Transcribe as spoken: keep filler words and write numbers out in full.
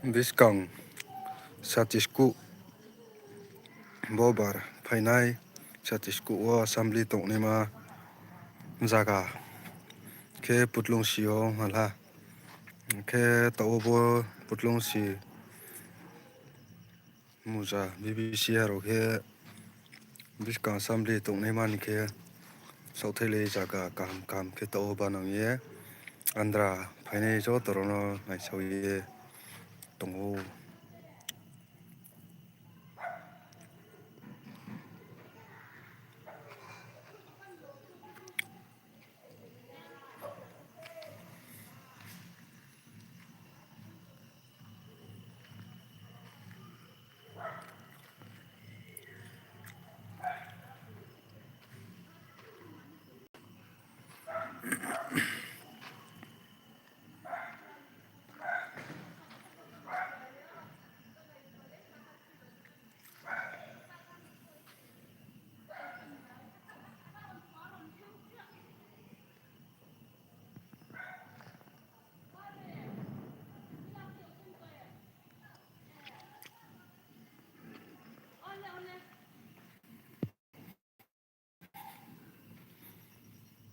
Buskang sati skuh, bo bar phainai sati skuh wo assembly tongnaima zaga khe Putlungsi yo hala. Khe taoh wo bo Putlungsi muja B B C rao khe buskang assembly tongnaima ni khe saohthailai zaga kaham kaham khe taoh wo banang ye andra phainai joto rao no naisao ye tong ou.